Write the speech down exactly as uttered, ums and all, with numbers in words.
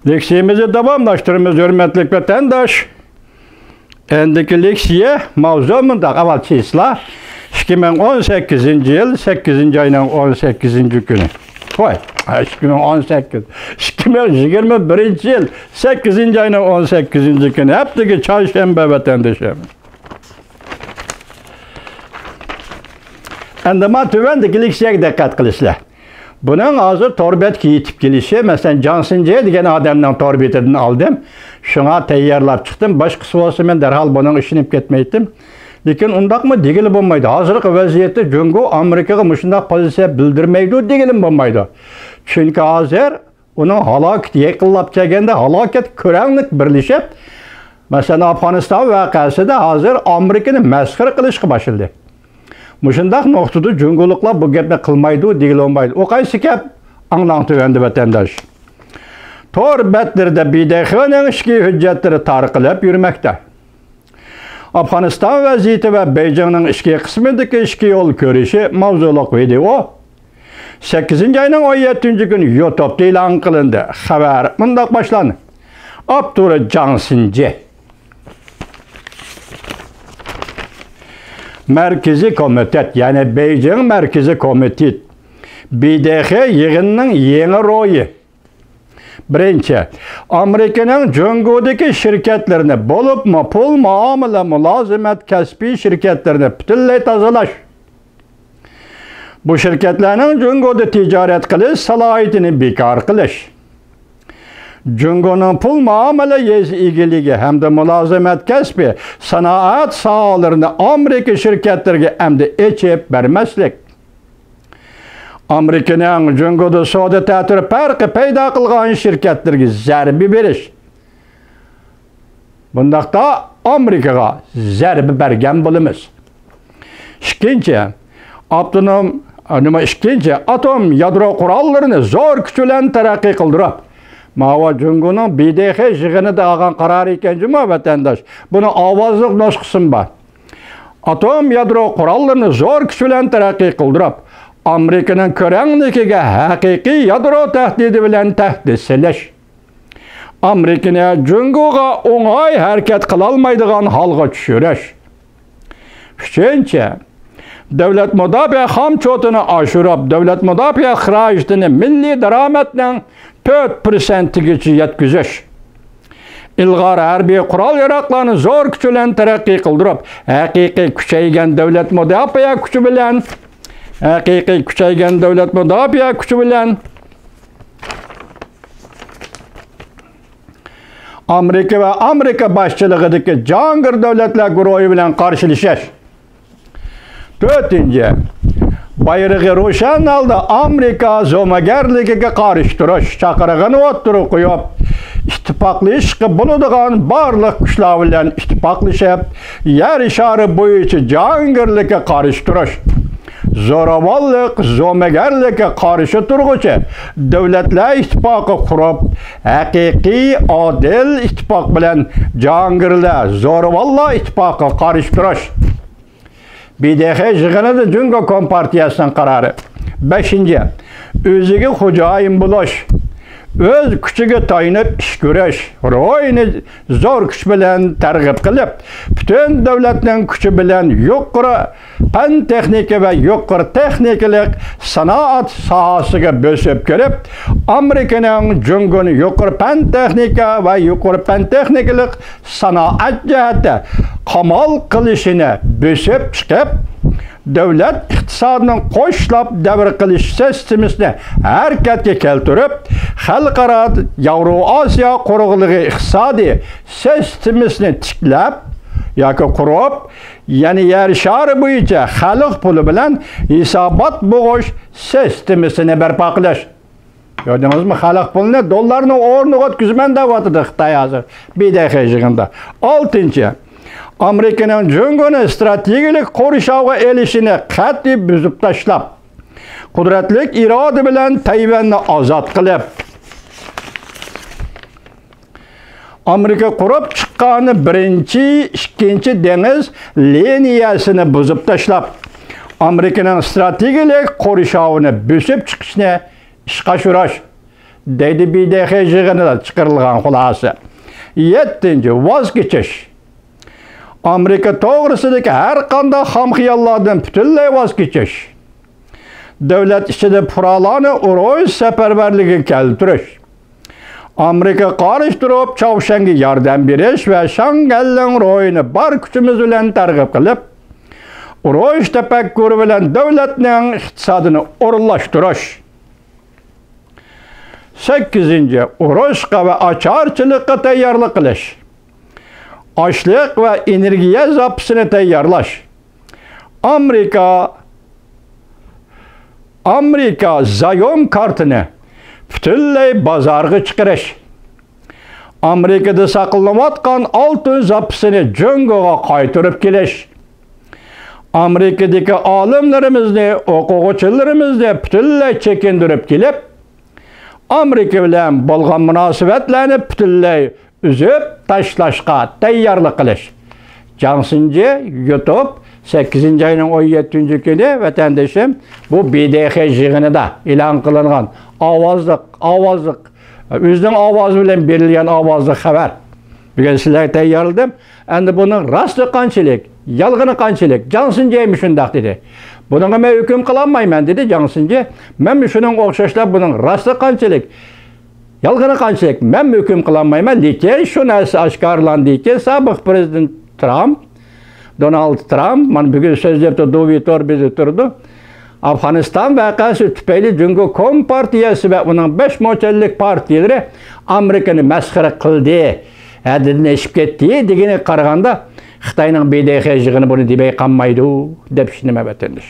لېكسىيەمىزنى داۋاملاشتۇرىمىز، ھۆرمەتلىك ۋەتەنداش. ئەندىكى لېكسىيە ماۋزۇ مۇنداق، ئەۋۋەل چىسلا، ئىككى مىڭ ئون سەككىزىنچى يىل سەككىزىنچى ئاينىڭ ئون سەككىزىنچى كۈنى. ۋاي، ئىككى مىڭ ئون سەككىز، ئىككى مىڭ يىگىرمە بىرىنچى يىل سەككىزىنچى ئاينىڭ ئون سەككىزىنچى كۈنى، ھەپتىكى چارشەنبە، ۋەتەندىشىم. ئەمدى ما تۆۋەندىكى لېكسىيەگە دىققەت قىلىسىلەر. بۇنىڭ ھازىر تور بەتكە يېتىپ كېلىشى، مەسىلەن، جاڭ سىنجې دېگەن ئادەمنىڭ تور بېتىدىن ئالدىم. شۇڭا تەييارلاپ چىقتىم. باشقىسى بولسا مەن دەرھال بۇنىڭغا ئىشىنىپ كەتمەيتتىم. لېكىن ئۇنداقمۇ دېگىلى بولمايدۇ. ھازىرقى ۋەزىيەتتە جۇڭگو ئامېرىكىغا مۇشۇنداق پوزىتسىيە بىلدۈرمەيدۇ دېگىلىمۇ بولمايدۇ. چۈنكى ھازىر ئۇنىڭ ھالاكىتى يېقىنلاپ كەلگەندە، ھالاكەت كۆرەڭلىك بىرلىشىپ، مەسىلەن، ئافغانىستان ۋەقەسىدە ھازىر ئامېرىكىنى مەسخىرە قىلىشقا باشلىدى. مۇشۇنداق نۇقتىدا جۇڭگولۇقلار بۇ گەپنى قىلمايدۇ دېگىلى بولمايدۇ. ئۇ قايسى گەپ؟ ئاڭلاڭ تۆۋەندە، ۋەتەنداش. تور بەتلىرىدە بىدېخنىڭ ئىچكى ھۆججەتلىرى تارقىلىپ يۈرمەكتە. ئافغانىستان ۋەزىيىتى ۋە بېيجىڭنىڭ ئىچكى قىسمىدىكى ئىچكى يول كۆرۈشى ماۋزۇلۇق ۋىدېئو سەككىزىنچى ئاينىڭ ئون يەتتىنچى كۈنى يۇتۇبتا ئېلان قىلىندى. خەۋەر مۇنداق باشلاندى. ئاپتورى جاڭ سىنجې. مەركىزىي كومىتېت، يەنى بېيجىڭ مەركىزىي كومىتېت، بىدېخ يىغىنىنىڭ يېڭى روھى. بىرىنچى، ئامېرىكىنىڭ جۇڭگودىكى شىركەتلىرىنى، بولۇپمۇ پۇل مۇئامىلە مۇلازىمەت كەسپى شىركەتلىرىنى پۈتۈنلەي تازىلاش. بۇ شىركەتلەرنىڭ جۇڭگودا تىجارەت قىلىش سالاھىيىتىنى بىكار قىلىش. جۇڭگونىڭ پۇل مۇئامىلە يېزا ئىگىلىكى ھەمدە مۇلازىمەت كەسپى، سانائەت ساھەلىرىنى ئامېرىكا شىركەتلىرىگە ئەمدى ئېچىپ بەرمەسلىك. ئامېرىكىنىڭ جۇڭگودا سودا تەتۈر پەرقى پەيدا قىلغان شىركەتلەرگە زەربە بېرىش. بۇنداقتا ئامېرىكىغا زەربە بەرگەن بولىمىز. ئىككىنچى، ئاپتونوم، نېمە، ئىككىنچى، ئاتوم يادرو قوراللىرىنى زور كۈچ بىلەن تەرەققىي قىلدۇرۇپ، ماۋۇ جۇڭگونىڭ بىدېخ يىغىنىدا ئالغان قارارى ئىكەن جۇمۇ، ۋەتەنداش. بۇنىڭ ئاۋازلىق نۇسخىسىمۇ بار. ئاتوم يادرو قوراللىرىنى زور كۈچ بىلەن تەرەققىي قىلدۇرۇپ، ئامېرىكىنىڭ كۆرەڭلىكىگە ھەقىقىي يادرو تەھدىتى بىلەن تەھدىت سېلىش. ئامېرىكىنى جۇڭگوغا ئوڭاي ھەرىكەت قىلالمايدىغان ھالغا چۈشۈرۈش. ئۈچىنچى، دۆلەت مۇداپىئە خامچوتىنى ئاشۇرۇپ، دۆلەت مۇداپىئە خىراجىتىنى مىللىي دارامەتنىڭ تۆت پىرسەنتىگىچە يەتكۈزۈش. ئىلغار ھەربىي قورال-ياراغلارنى زور كۈچ بىلەن تەرەققىي قىلدۇرۇپ، ھەقىقىي كۈچەيگەن دۆلەت مۇداپىئە كۈچى بىلەن، ھەقىقىي كۈچەيگەن دۆلەت مۇداپىئە كۈچى بىلەن ئامېرىكا ۋە ئامېرىكا باشچىلىقىدىكى جاھانگىر دۆلەتلەر گۇرۇھى بىلەن قارشىلىشىش. تۆتىنچى، بايرىقى روشەن ھالدا ئامېرىكا زومىگەرلىكىگە قارشى تۇرۇش چاقىرىقىنى ئوتتۇرىغا قويۇپ، ئىتتىپاقلىشىشقا بولىدىغان بارلىق كۈچلەر بىلەن ئىتتىپاقلىشىپ، يەر شارى بويىچە جاھانگىرلىككە قارشى تۇرۇش، زوراۋانلىق، زومىگەرلىككە قارشى تۇرغۇچى دۆلەتلەر ئىتتىپاقى قۇرۇپ، ھەقىقىي ئادىل ئىتتىپاق بىلەن جاھانگىرلار، زوراۋانلار ئىتتىپاقىغا قارشى تۇرۇش. بىدېخ يىغىنىدا جۇڭگو كومپارتىيەسىنىڭ قارارى. بەشىنچى، ئۆزىگە خوجايىن بولۇش، ئۆز كۈچىگە تايىنىپ ئىش كۆرۈش روھىنى زور كۈچ بىلەن تەرغىب قىلىپ، پۈتۈن دۆلەتنىڭ كۈچى بىلەن يۇقىرى پەن تېخنىكا ۋە يۇقىرى تېخنىكىلىق سانائەت ساھەسىگە بۆسۈپ كىرىپ، ئامېرىكىنىڭ جۇڭگونى يۇقىرى پەن تېخنىكا ۋە يۇقىرى پەن تېخنىكىلىق سانائەت جەھەتتە قامال قىلىشىنى بۆسۈپ چىقىپ، دۆلەت ئىقتىسادىنىڭ قوشلاپ دەۋر قىلىش سىستېمىسىنى ھەرىكەتكە كەلتۈرۈپ، خەلقئارا ياۋرو ئاسىيا قۇرۇقلۇقى ئىقتىسادىي سىستېمىسىنى تىكلەپ ياكى قۇرۇپ، يەنى يەر شارى بويىچە خەلق پۇلى بىلەن ھېسابات بوغۇش سىستېمىسىنى بەرپا قىلىش. كۆردىڭىزمۇ؟ خەلق پۇلىنى دوللارنىڭ ئورنىغا ئۆتكۈزىمەن دەۋاتىدۇ خىتاي ھازىر بىدېخ يىغىنىدا. ئالتىنچى، ئامېرىكىنىڭ جۇڭگونى ئىستراتېگىيەلىك قورشاۋغا ئېلىشىنى قەتئىي بۇزۇپ تاشلاپ، قۇدرەتلىك ئىرادە بىلەن تەيۋەننى ئازاد قىلىپ، ئامېرىكا قۇرۇپ چىققان بىرىنچى، ئىككىنچى دېڭىز لىنىيەسىنى بۇزۇپ تاشلاپ، ئامېرىكىنىڭ ئىستراتېگىيەلىك قورشاۋىنى بۆسۈپ چىقىشنى ئىشقا ئاشۇرۇش. دەيدۇ ب د ح يىغىنىدا چىقىرىلغان خۇلاسە. يەتتىنچى، ۋاز كېچىش. ئامېرىكا توغرىسىدىكى ھەر قانداق خام خىياللاردىن پۈتۈنلەي ۋاز كېچىش. دۆلەت ئىچىدە پۇقرالارنى ئۇرۇش سەپەرۋەرلىكىگە كەلتۈرۈش. ئامېرىكىغا قارشى تۇرۇپ، چاۋشيەنگە ياردەم بېرىش ۋە شاڭگەنلىڭ روھىنى بار كۈچىمىز بىلەن تەرغىب قىلىپ، ئۇرۇش تەپەككۇرى بىلەن دۆلەتنىڭ ئىقتىسادىنى ئورۇنلاشتۇرۇش. سەككىزىنچى، ئۇرۇشقا ۋە ئاچارچىلىققا تەييارلىق قىلىش. ئاشلىق ۋە ئېنېرگىيە زاپىسىنى تەييارلاش. ئامېرىكا، ئامېرىكا زايوم كارتىنى پۈتۈنلەي بازارغا چىقىرىش. ئامېرىكىدا ساقلىنىۋاتقان ئالتۇن زاپىسىنى جۇڭگوغا قايتۇرۇپ كېلىش. ئامېرىكىدىكى ئالىملىرىمىزنى، ئوقۇغۇچىلىرىمىزنى پۈتۈنلەي چېكىندۈرۈپ كېلىپ، ئامېرىكا بىلەن بولغان مۇناسىۋەتلەرنى پۈتۈنلەي ئۈزۈپ تاشلاشقا تەييارلىق قىلىش. جاڭ سىنجى يۇتۇپ، سەككىزىنچى ئاينىڭ ئون يەتتىنچى كۈنى ۋەتەندىشىم بۇ ب د ح يىغىنىدا ئېلان قىلىنغان ئاۋازلىق، ئاۋازلىق، ئۆزىنىڭ ئاۋازى بىلەن بېرىلگەن ئاۋازلىق خەۋەر. بۈگۈن سىلەرگە تەييارلىدىم. ئەمدى بۇنىڭ راستى قانچىلىك، يالغىنى قانچىلىك؟ جاڭ سىنجى مۇشۇنداق دېدى. بۇنىڭغا مەن ھۆكۈم قىلالمايمەن، دېدى جاڭ سىنجى. مەن شۇنىڭغا ئوخشاشلا بۇنىڭ راستى قانچىلىك، يالغىنى قانچىلىك، مەن ھۆكۈم قىلالمايمەن. لېكىن شۇ نەرسە ئاشكارىلاندىكى، سابىق پرېزىدېنت ترامپ، دونالد ترامپ، مانا بۈگۈن سۆزلەپ تۇرىدۇ، ۋىتور بېزىپ تۇرىدۇ. ئافغانىستان ۋەقەسى تۈپەيلى جۇڭگو كومپارتىيەسى ۋە ئۇنىڭ بەش مۇچەللىك پارتىيەلىرى ئامېرىكىنى مەسخىرە قىلدى، ھەددىدىن ئېشىپ كەتتى دېگىنىگە قارىغاندا، خىتاينىڭ ب د ح يىغىنى بۇنى دېمەي قالمايدۇ دەپ ئىشىنىمەن، ۋەتەنداش.